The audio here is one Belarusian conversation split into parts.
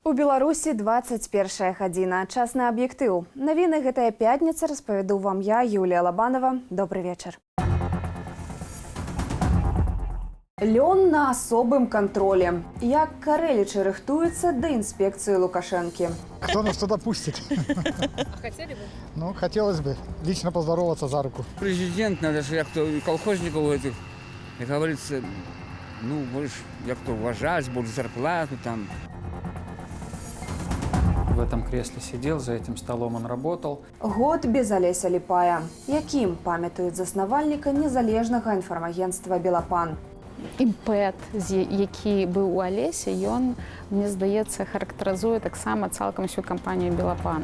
У Беларусі 21 гадзіна. Час на «Аб'ектыў». Навіны гэтая пятніца распавяду вам я, Юлія Лабанова. Добры вечар. Лён на асобым кантролі. Як Карэлічы рыхтуюцца да інспекцыі Лукашэнкі. Кто нас туда пустит? А хотели бы? Ну, хотелось бы лично поздороваться за руку. Президент, надо же, як то колхозников этих, как говорится, ну, больше, як то уважать, больше зарплату там. В этом кресле сидел, за этим столом он работал. Год без Алеся Ліпая. Якім памятаюць заснавальніка незалежнага інфармагенцтва «Белапан». Імпэт, які быў у Алесе, ён, мне здаецца, характарызуе таксама цалкам всю кампанію «Белапан».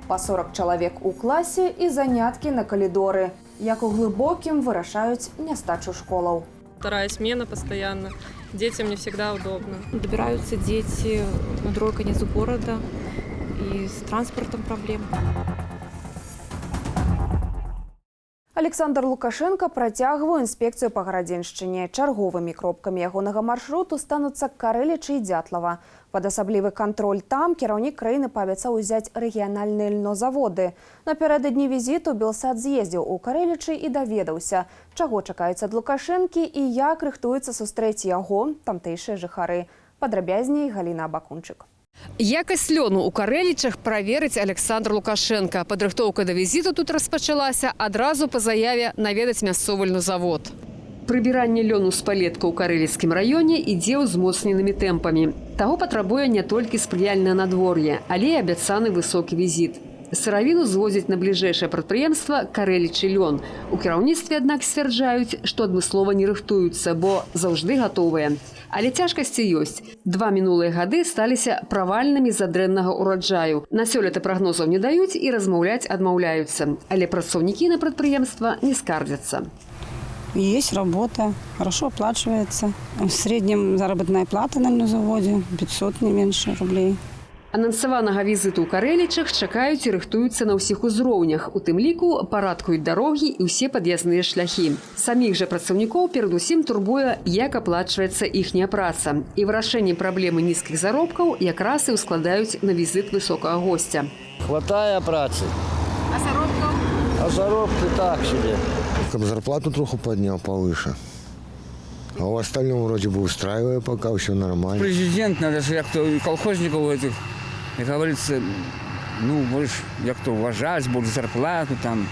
Па 40 чалавек у класе і заняткі на калідоры. Як у Глыбокім вырашаюць нястачу школаў. Вторая смена постоянно. Детям не всегда удобно. Добираются дети на другой конец города, и с транспортом проблем. Аляксандр Лукашэнка працягвае інспекцыю па Гарадзеншчыне. Чарговымі кропкамі ягонага маршруту стануцца Карэлічы і Дзятлава. Пад асаблівы кантроль там кіраўнік краіны паабяцаў узяць рэгіянальныя льнозаводы. Напярэдадні візіту Белсат з'ездзіў у Карэлічы і даведаўся, чаго чакаюць ад Лукашэнкі і як рыхтуюцца сустрэць яго тамтэйшыя жыхары. Падрабязней Галіна Абакунчык. Якасць лёну ў Карэлічах праверыць Аляксандр Лукашэнка. Падрыхтоўка да візіту тут распачалася адразу па заяве наведаць мясцовы льнозавод. Прыбіранне лёну з палетка ў Карэліцкім раёне ідзе ўзмоцненымі тэмпамі. Таго патрабуе не толькі спрыяльнае надвор'е, але і абяцаны высокі візіт. Сыравіну звозяць на бліжэйшае прадпрыемства «Карэлічы лён». У кіраўніцтве, аднак, сцвярджаюць, што адмыслова не рыхтуюцца, бо заўжды гатовыя. Але цяжкасці ёсць. Два мінулыя гады сталіся правальнымі з-за дрэннага ўраджаю. На сёлета прагнозаў не даюць і размаўляць адмаўляюцца. Але працаўнікі на прадпрыемства не скардзяцца. Есть работа, хорошо оплачивается. В среднем заработная плата на заводе 500, не меньше, рублей. Анансаванага візіту ў Карэлічах чакаюць і рыхтуюцца на ўсіх узроўнях. У тым ліку парадкуюць дарогі і ўсе пад'язныя шляхі. Саміх жа працаўнікоў перадусім турбуе, як аплачваецца іхняя праца. І вырашэнне праблемы нізкіх заробкаў якраз і ўскладаюць на візіт высокага госця. Хватае працы. А заробкаў? А заробкі так себе. Каб зарплату троху поднял повыше. А в остальном вроде бы устраиваю пока, все нормально. Президент, надо же, як то колхозников этих, как говорится, ну, больше, як то уважать, больше зарплату там.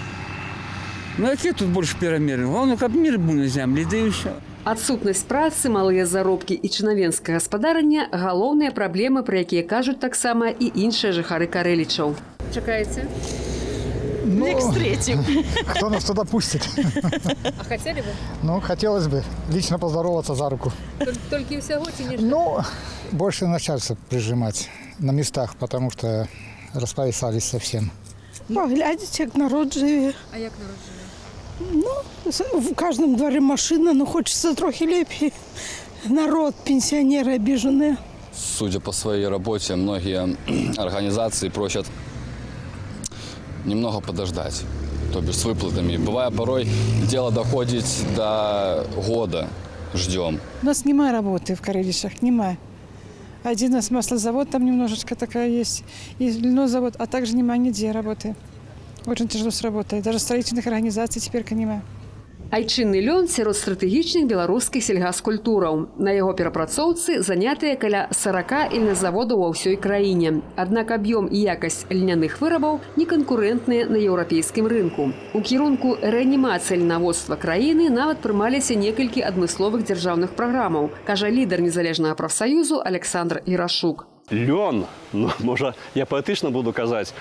Ну, какие тут больше перемены? Главное, как мир был на земле, да и все. Адсутнасць працы, малыя заробкі і чынавенскае гаспадаранне – галоўныя праблемы, пра якія кажуць таксама і іншыя жыхары Карэлічаў. Чакаеце? Ну, К встретим. Кто нас туда пустит? А хотели бы? Ну, хотелось бы лично поздороваться за руку. Только всего ці нешта? Ну, больше начальство прижимать на местах, потому что распоясались совсем. Паглядзець, як народ жыве. А як народ жыве? Ну, в каждом дворе машина, но хочется трохі лепей. Народ, пенсионеры обиженные. Судя по своей работе, многие организации просят немного подождать, то бишь с выплатами. Бывает, порой дело доходит до года, ждем. У нас нема работы в Кареличах, нема. Один у нас маслозавод там немножечко такая есть, и льнозавод, а также нема нигде работы. Очень тяжело с работой. Даже строительных организаций теперь нема. Айчынны лён сярод стратэгічных беларускіх сельгаскультураў. На яго перапрацоўцы занятыя каля 40 ільназаводаў ва ўсёй краіне. Аднак аб'ём і якасць льняных вырабаў неканкурэнтныя на еўрапейскім рынку. У кірунку рэанімацыі льнаводства краіны нават прымаліся некалькі адмысловых дзяржаўных праграмаў, кажа лідар незалежнага прафсаюзу Аляксандр Ярашук. Лён, ну, можа, я паэтычна буду казаць,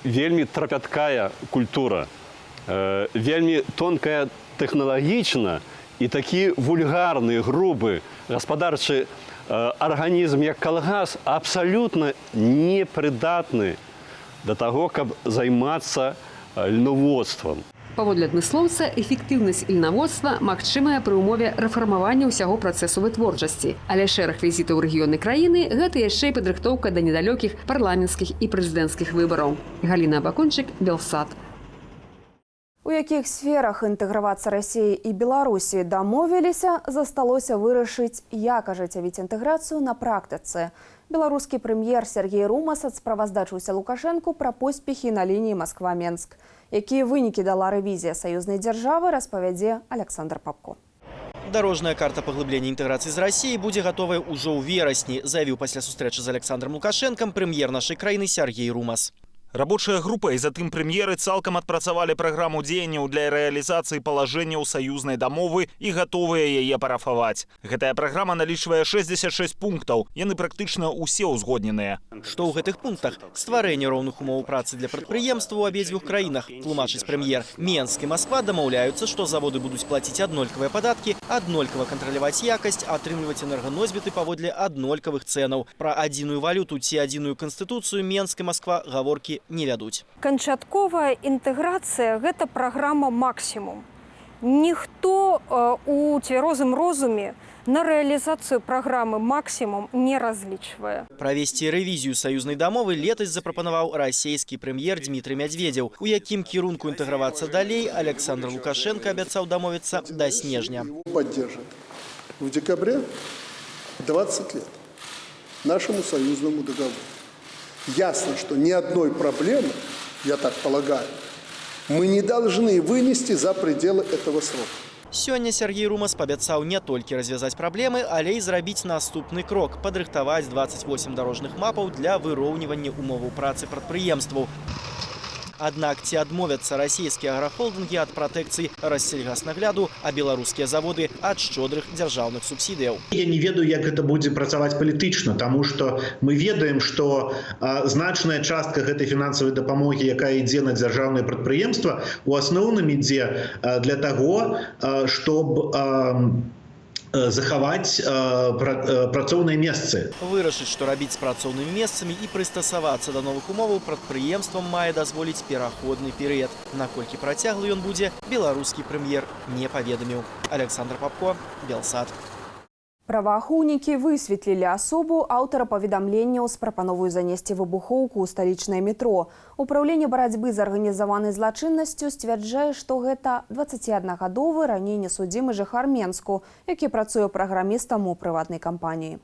вельмі трапяткая культура, вельмі тонкая тэхналагічна і такі вульгарны, грубы гаспадарчы арганізм, як калгас, абсалютна непрыдатны да таго, каб займацца льноводствам. Паводле адмыслоўца, эфектыўнасць ільнаводства магчымая пры ўмове рэфармавання ўсяго працэсу вытворчасці. Але шэраг візітаў у рэгіёны краіны гэта яшчэ і падрыхтоўка да недалёкіх парламенцкіх і прэзідэнцкіх выбараў. Галіна Абакунчык, Белсат. У якіх сферах інтэгравацца Расіі і Беларусі дамовіліся, засталося вырашыць, як ажыццявіць інтэграцыю на практыцы. Беларускі прэм'ер Сяргей Румас адсправаздачыўся Лукашэнку пра поспехі на лініі Масква-Менск. Якія вынікі дала рэвізія саюзнай дзяржавы, распавядзе Аляксандр Папко. Дарожная карта паглыблення інтэграцыі з Расіяй будзе гатовая ўжо ў верасні, заявіў пасля сустрэчы з Аляксандрам Лукашэнкам прэм'ер нашай краіны Сяргей Румас. Рабочая група і затым прэм'еры цалкам адпрацавалі праграму дзеянняў для рэалізацыі палажэнняў саюзнай дамовы і гатовыя яе парафаваць. Гэтая праграма налічвае 66 пунктаў. Яны практычна ўсе ўзгодненыя. Што ў гэтых пунктах? Стварэнне роўных умоў працы для прадпрыемстваў у абедзвюх краінах, тлумачыць прэм'ер. Менск і Масква дамаўляюцца, што заводы будуць плаціць аднолькавыя падаткі, аднолькава кантраляваць якасць, атрымліваць энерганосьбіты паводле аднолькавых цэнаў. Пра адзіную валюту ці адзіную канстытуцыю Менск і Масква гаворкі не вядуць. Канчатковая інтэграцыя — гэта праграма максімум. Ніхто у цвярозым розуме на рэалізацыю праграмы максімум не разлічвае. Правесці рэвізію саюзнай дамовы летась запрапанаваў расійскі прэм'ер Дзмітрый Мядзведзеў. У якім кірунку інтэгравацца далей, Аляксандр Лукашэнка абяцаў дамовіцца да снежня. Поддержит в декабре 20 лет нашему союзному договору. Ясно, что ни одной проблемы, я так полагаю, мы не должны вынести за пределы этого срока. Сёння Сяргей Румас паабяцаў не толькі развязаць праблемы, але і зрабіць наступны крок — падрыхтаваць 28 дарожных мапаў для выроўнівання умоваў працы прадпрыемстваў. Аднак ці адмовяцца расійскія аграхолдынгі ад пратэкцый Россельхознагляду, а беларускія заводы ад шчодрых дзяржаўных субсідыяў? Я не ведаю, як гэта будзе працаваць палітычна, таму што мы ведаем, што значная частка гэтай фінансавай дапамогі, якая ідзе на дзяржаўнае прадпрыемства, у асноўным ідзе для таго, чтоб захаваць працоўныя месцы. Вырашыць, што рабіць з працоўнымі месцамі, і прыстасавацца да новых умоваў прадпрыемствам мае дазволіць пераходны перыяд. Наколькі працяглы ён будзе, беларускі прэм'ер не паведаміў. Аляксандр Папко, Белсат. Праваахоўнікі высветлілі асобу аўтара паведамленняў з прапановаю занесці выбухоўку ў сталічнае метро. Упраўленне барацьбы з арганізаванай злачыннасцю сцвярджае, што гэта 21-гадовы раней несудзімы жыхар Менску, які працуе праграмістам у прыватнай кампаніі.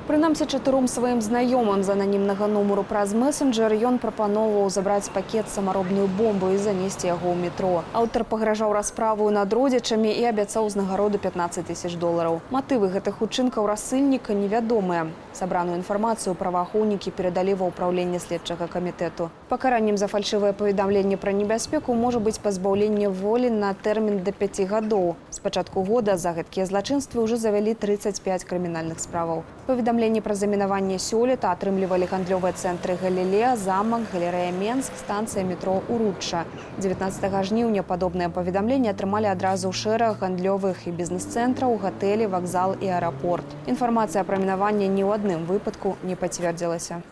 Прынамсі чатыром сваім знаёмым з ананімнага нумару праз месенджер ён прапаноўваў забраць пакет самаробную бомбу і занесці яго ў метро. Аўтар пагражаў расправу над родзічамі і абяцаў узнагароду 15 тысяч долараў. Матывы гэтых учынкаў рассыльніка невядомыя. Сабраную інфармацыю праваахоўнікі перадалі ва ўпраўленне следчага камітэту. Пакараннем за фальшывае паведамленне пра небяспеку можа быць пазбаўленне волі на тэрмін да 5 гадоў. З пачатку года за гэткія злачынствы ўжо завялі 35 крымінальных справаў. Паведамленні пра замінаванне сёлета атрымлівалі гандлёвыя цэнтры «Галілея», «Замак», галерэя «Менск», станцыя метро «Уручча». 19 жніўня падобнае паведамленне атрымалі адразу шэраг гандлёвых і бізнес-цэнтраў, гатэлі, вакзал і аэрапорт. Інфармацыя пра мінаванне ні ў адным выпадку не пацвердзілася.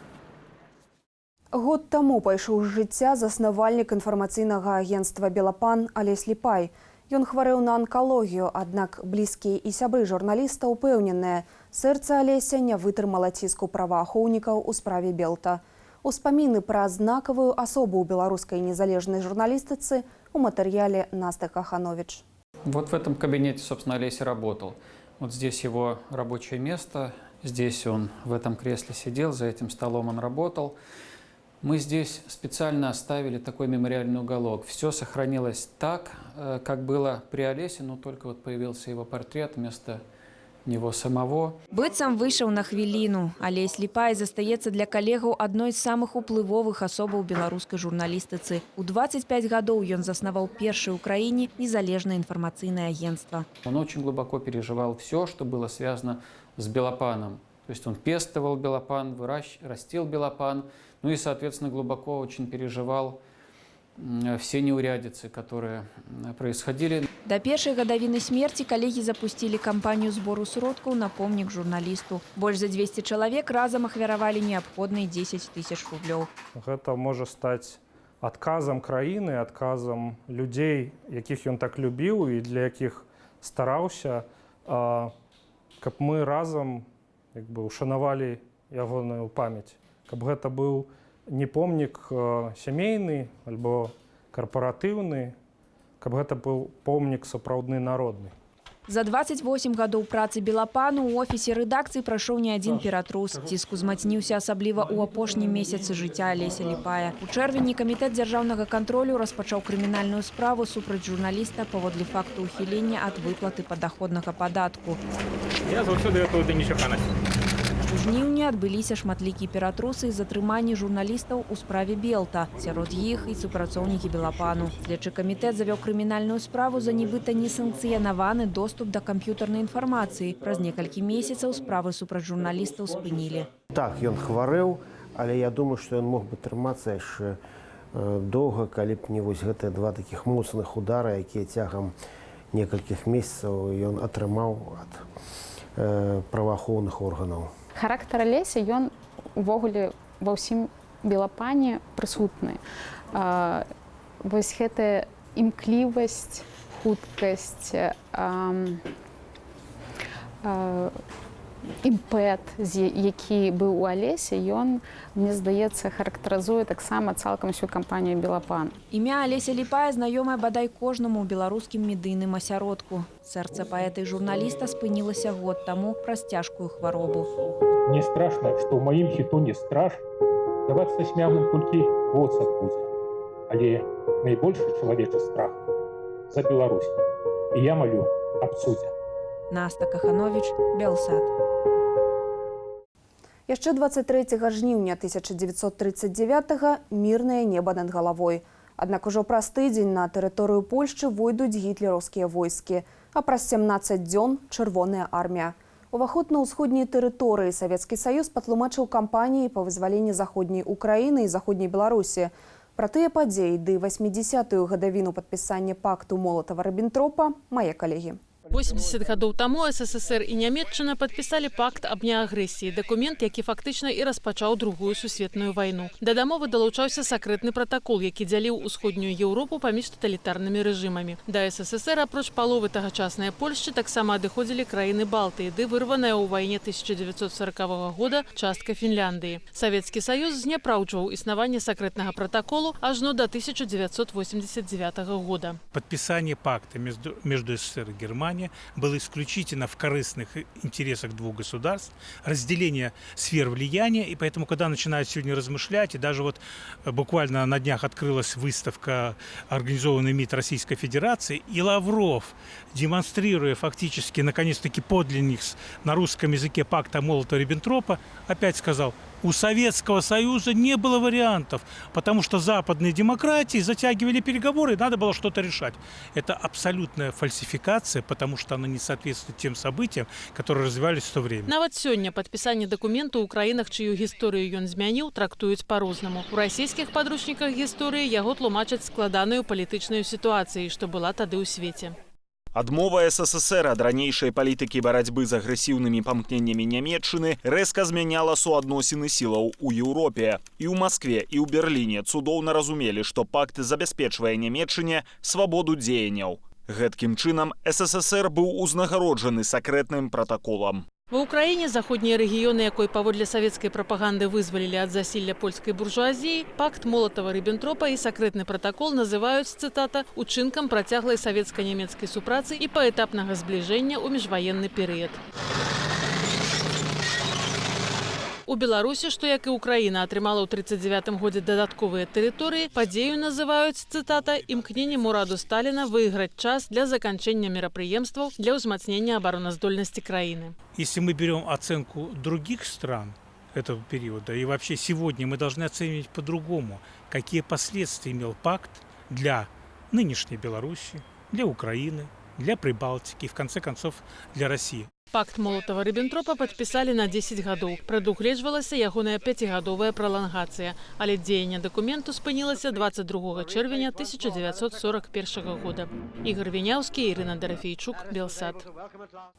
Год таму пайшоў з жыцця заснавальнік інфармацыйнага агенцтва «Белапан» Алесь Ліпай. Ён хварэў на анкалогію, аднак блізкія і сябры журналіста ўпэўненыя, сэрца Алеся не вытрымала ціску праваахоўнікаў у справе Белта. Успаміны пра знакавую асобу ў беларускай незалежнай журналістыцы ў матэрыяле Насты Каханович. Вот в этом кабинете, собственно, Олесь и работал. Вот здесь его рабочее место, здесь он в этом кресле сидел, за этим столом он работал. Мы здесь специально оставили такой мемориальный уголок. Все сохранилось так, как было при Олесе, но только вот появился его портрет вместо него самого. Быццам выйшаў на хвіліну. Алесь Ліпай застаецца для калегаў адной з самых уплывовых асобаў беларускай журналістыцы. У 25 гадоў ён заснаваў першае ў краіне незалежнае інфармацыйнае агенцтва. Он очень глубоко переживал все, что было связано с Белопаном. То есть он пестовал Белопан, растил Белопан, ну и, соответственно, глубоко очень переживал все неурядицы, которые происходили. Да першай гадавіны смерці калегі запусцілі кампанію збору сродкаў на помнік журналісту. Больш за 200 чалавек разам ахвяравалі неабходныя 10 тысяч рублёў. Гэта можа стаць адказам краіны, адказам людзей, якіх ён так любіў і для якіх стараўся, каб мы разам як бы ушанавалі ягоную памяць, каб гэта быў не помнік сямейны альбо карпаратыўны, Каб гэта быў помнік сапраўдны народны. За 28 гадоў працы «Белапану» ў офісе рэдакцыі прайшоў не адзін ператрус. Ціск узмацніўся асабліва ў апошнім месяцы жыцця Алеся Ліпая. У чэрвені камітэт дзяржаўнага кантролю распачаў крымінальную справу супраць журналіста паводле факту ухілення ад выплаты падаходнага падатку. Я заўсёды гэтую да нечаканасці. У жніўні адбыліся шматлікія ператрусы і затрыманні журналістаў у справе «Белта». Сярод іх і супрацоўнікі «Белапану». Следчы камітэт завёў крымінальную справу за нібыта несанкцыянаваны доступ да камп'ютарнай інфармацыі. Праз некалькі месяцаў справы супраць журналістаў спынілі. Так, ён хварэў, але я думаю, што ён мог бы трымацца яшчэ доўга, калі б не вось гэтыя два такіх моцных удара, якія цягам некалькіх месяцаў ён атрымаў ад праваахоўных органаў. Характар Алеся, ён увогуле ва ўсім «Белапане» прысутны. Вось гэтая імклівасць, хуткасць, імпэт, які быў у Алесе, ён, мне здаецца, характарызуе таксама цалкам усю кампанію «Белапан». Імя Алеся Ліпая знаёмае бадай кожнаму ў беларускім медыйным асяродку. Сэрца паэта і журналіста спынілася год таму праз цяжкую хваробу. Мне страшна, што ў маім хітоне страж давацца смяглым толькі воцат будзе. Але найбольшы чалавечы страх за Беларусь. І я малю аб цудзе. Наста Каханович, Белсат. Яшчэ 23 жніўня 1939 мірнае неба над галавой. Аднак ужо праз тыдзень на тэрыторыю Польшчы войдуць гітлераўскія войскі, а праз 17 дзён Чырвоная армія. Уваход на ўсходнія тэрыторыі Савецкі Саюз патлумачыў кампаніяй па вызваленні заходняй Украіны і заходняй Беларусі. Пра тыя падзеі ды 80-ю гадавіну падпісання пакту Молатава-Рыбентропа мае калегі. 80 гадоў таму СССР і Нямеччына падпісалі пакт аб неагрэсіі, дакумент, які фактычна і распачаў Другую сусветную вайну. Да дамовы далучаўся сакрэтны пратакол, які дзяліў Усходнюю Еўропу паміж таталітарнымі рэжымамі. Да СССР, апроч паловы тагачаснай Польшчы, таксама адыходзілі краіны Балтыі ды вырваная ў вайне 1940 года частка Фінляндыі. Савецкі Саюз зняпраўджваў існаванне сакрэтнага пратаколу ажно до 1989 года. Подписание пакта между СССР и Германией было исключительно в корыстных интересах двух государств, разделение сфер влияния, и поэтому, когда начинают сегодня размышлять, и даже вот буквально на днях открылась выставка, организованная МИД Российской Федерации, и Лавров, демонстрируя фактически, наконец-таки, подлинник на русском языке пакта Молотова-Риббентропа, опять сказал: у Советского Союза не было вариантов, потому что западные демократии затягивали переговоры, и надо было что-то решать. Это абсолютная фальсификация, потому что она не соответствует тем событиям, которые развивались в то время. Нават сёння падпісанне дакументу ў краінах, чыю гісторыю ён змяніў, трактуюць па-рознаму. У расійскіх падручніках гісторыі яго тлумачаць складаную палітычную сітуацыяй, што была тады ў свеце. Адмова СССР ад ранейшай палітыкі барацьбы з агрэсіўнымі памкненнямі Нямеччыны рэзка змяняла суадносіны сілаў у Еўропе. І ў Маскве, і ў Берліне цудоўна разумелі, што пакт забяспечвае Нямеччыне свабоду дзеянняў. Гэткім чынам СССР быў узнагароджаны сакрэтным пратаколам. Ва Ўкраіне, заходнія рэгіёны якой паводле савецкай прапаганды вызвалілі ад засілля польскай буржуазіі, пакт Молатава-Рыбентропа і сакрэтны пратакол называюць, цытата, учынкам працяглай савецка-нямецкай супрацы і паэтапнага збліжэння ў міжваенны перыяд. У Беларусі, што, як і Украіна, атрымала ў 39 годзе дадатковыя тэрыторыі, падзею называюць, цытата, імкненнем ураду Сталіна выйграць час для заканчэння мерапрыемстваў для ўзмацнення абароназдольнасці краіны. Если мы берем оценку других стран этого периода, и вообще сегодня мы должны оценивать по-другому, какие последствия имел пакт для нынешней Беларуси, для Украины, для Прибалтики и, в конце концов, для России. Пакт Молатава-Рыбентропа падпісалі на 10 гадоў. Прадугледжвалася ягоная пяцігадовая пралангацыя, але дзеянне дакументу спынілася 22 чэрвеня 1941 года. Ігар Віняўскі, Ірына Дарафейчук, Белсат.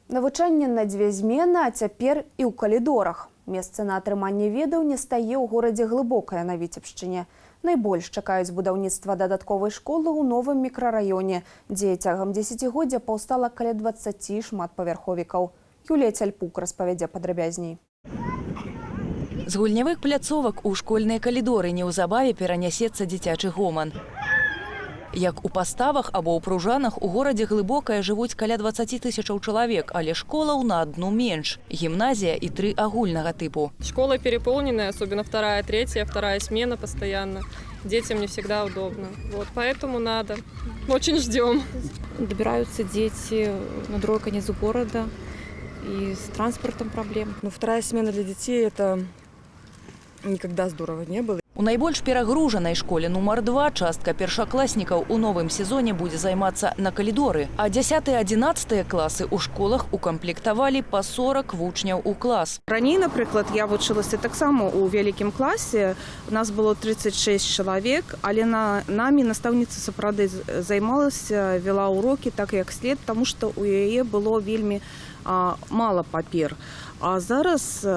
Навучанне на дзве змены, а цяпер і ў калідорах. Месца на атрыманне ведаў не стае ў горадзе Глыбокае на Віцебшчыне. Найбольш чакаюць будаўніцтва дадатковай школы ў новым мікрараёне, дзе цягам дзесяцігоддзя паўстала каля 20 шматпавярховікаў. Юлія Цяльпук распавядзе падрабязней. З гульнявых пляцовак у школьныя калідоры неўзабаве перанясецца дзіцячы гоман. Як у Паставах або ў Пружанах, у горадзе Глыбокае жывуць каля 20 тысячаў чалавек, але школаў на адну менш. Гімназія і тры агульнага тыпу. Школа переполненная, особенно вторая, третья, вторая смена постоянно. Детям не всегда удобно. Вот, поэтому надо. Очень ждем. Добираются дети на другой конец города, и с транспортом проблем. Но вторая смена для детей – это никогда здорово не было. У найбольш перагружанай школе нумар 2 частка першакласнікаў у новым сезоне будзе займацца на калідоры. А 10-11 класы ў школах укамплектавалі па 40 вучняў у клас. Раней, напрыклад, я вучылася таксама ў вялікім класе. У нас было 36 чалавек, але намі настаўніца сапраўды займалася, вела урокі так, як след, таму што ў яе было вельмі мала папер. А зараз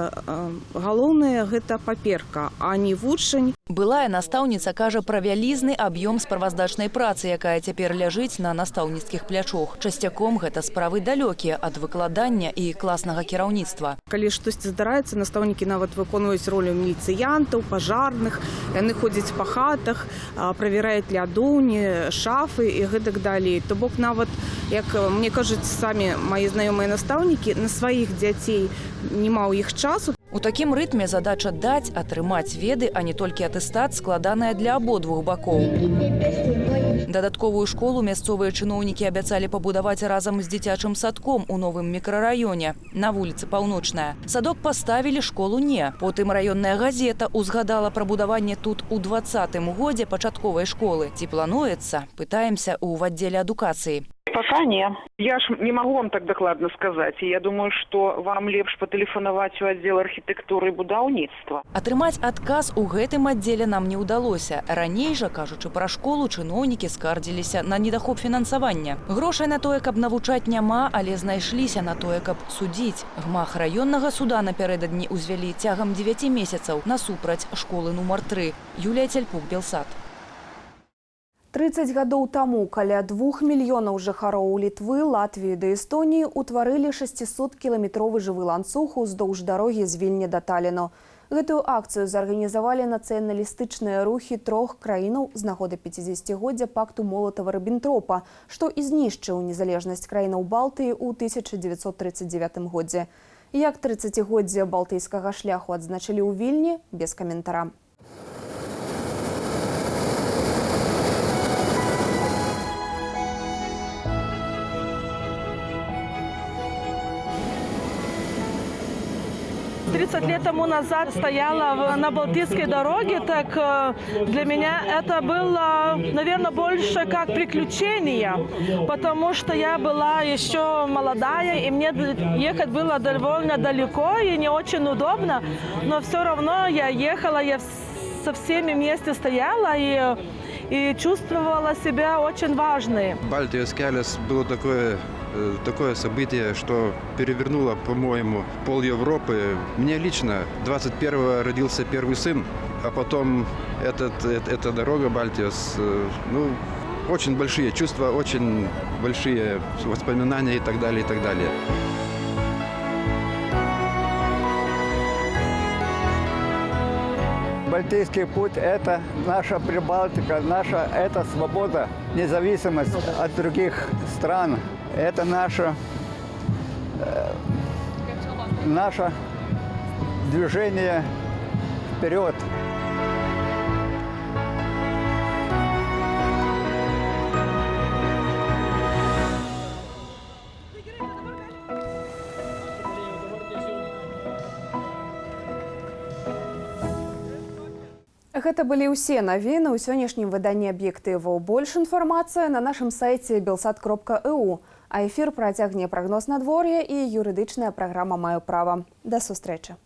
галоўнае гэта паперка, а не вучань. Былая настаўніца кажа пра вялізны аб'ём справаздачнай працы, якая цяпер ляжыць на настаўніцкіх плячох. Часцяком гэта справы далёкія ад выкладання і класнага кіраўніцтва. Калі штосьці здараецца, настаўнікі нават выконваюць ролю міліцыянтаў, пажарных, яны ходзяць па хатах, правяраюць лядоўні, шафы і гэтак далей. То бок нават, як мне кажуць самі мае знаёмыя настаўнікі, на сваіх дзяцей няма ў іх часу. У такім рытме задача даць, атрымаць веды, а не толькі атэстат, складаная для абодвух бакоў. Дадатковую школу мясцовыя чыноўнікі абяцалі пабудаваць разам з дзіцячым садком у новым мікрараёне на вуліцы Паўночная. Садок паставілі, школу не. Потым раённая газета узгадала пра будаванне тут у 20-м годзе пачатковай школы. Ці плануецца, пытаемся ў аддзеле адукацыі. Пока не. Я ж не могу вам так дакладна сказаць. Я думаю, что вам лепш патэлефанаваць у аддзел архітэктуры і будаўніцтва. Атрымаць адказ у гэтым аддзеле нам не ўдалося. Раней жа, кажучы пра школу, чыноўнікі скардзіліся на недахоп фінансавання. Грошай на тое, каб навучаць, няма, але знайшліся на тое, каб судзіць. Гмах раённага суда напярэдадні ўзвялі цягам 9 месяцаў насупраць школы нумар 3. Юлія Цяльпук, Белсат. 30 гадоў таму каля 2 мільёнаў жыхароў Літвы, Латвіі да Эстоніі ўтварылі 600-кіламетровы жывы ланцуг уздоўж дарогі з Вільні да Таліну. Гэтую акцыю зарганізавалі нацыяналістычныя рухі трох краінаў з нагоды 50-годдзя пакту Молатава-Рыбентропа, што і знішчыў незалежнасць краінаў Балтыі ў 1939 годзе. Як 30-годдзе балтыйскага шляху адзначылі ў Вільні, без каментара. Лет тому назад стояла на Балтийской дороге, так для меня это было, наверное, больше как приключение, потому что я была еще молодая, и мне ехать было довольно далеко и не очень удобно, но все равно я ехала, я со всеми вместе стояла и чувствовала себя очень важной. Балтийский kelias было такое событие, что перевернуло, по-моему, пол Европы. Мне лично 21-го родился первый сын, а потом эта дорога Балтиос, ну, очень большие чувства, очень большие воспоминания и так далее, и так далее. Балтийский путь – это наша Прибалтика, наша это свобода, независимость от других стран. Это наше движение вперед. Гэта былі ўсе навіны ў сённяшнім выданні «Аб'ектыву». Больш інфармацыя на нашым сайце belsat.eu. А эфір працягне прагноз надвор'я і юрыдычная праграма «Маю права». Да сустрэчы.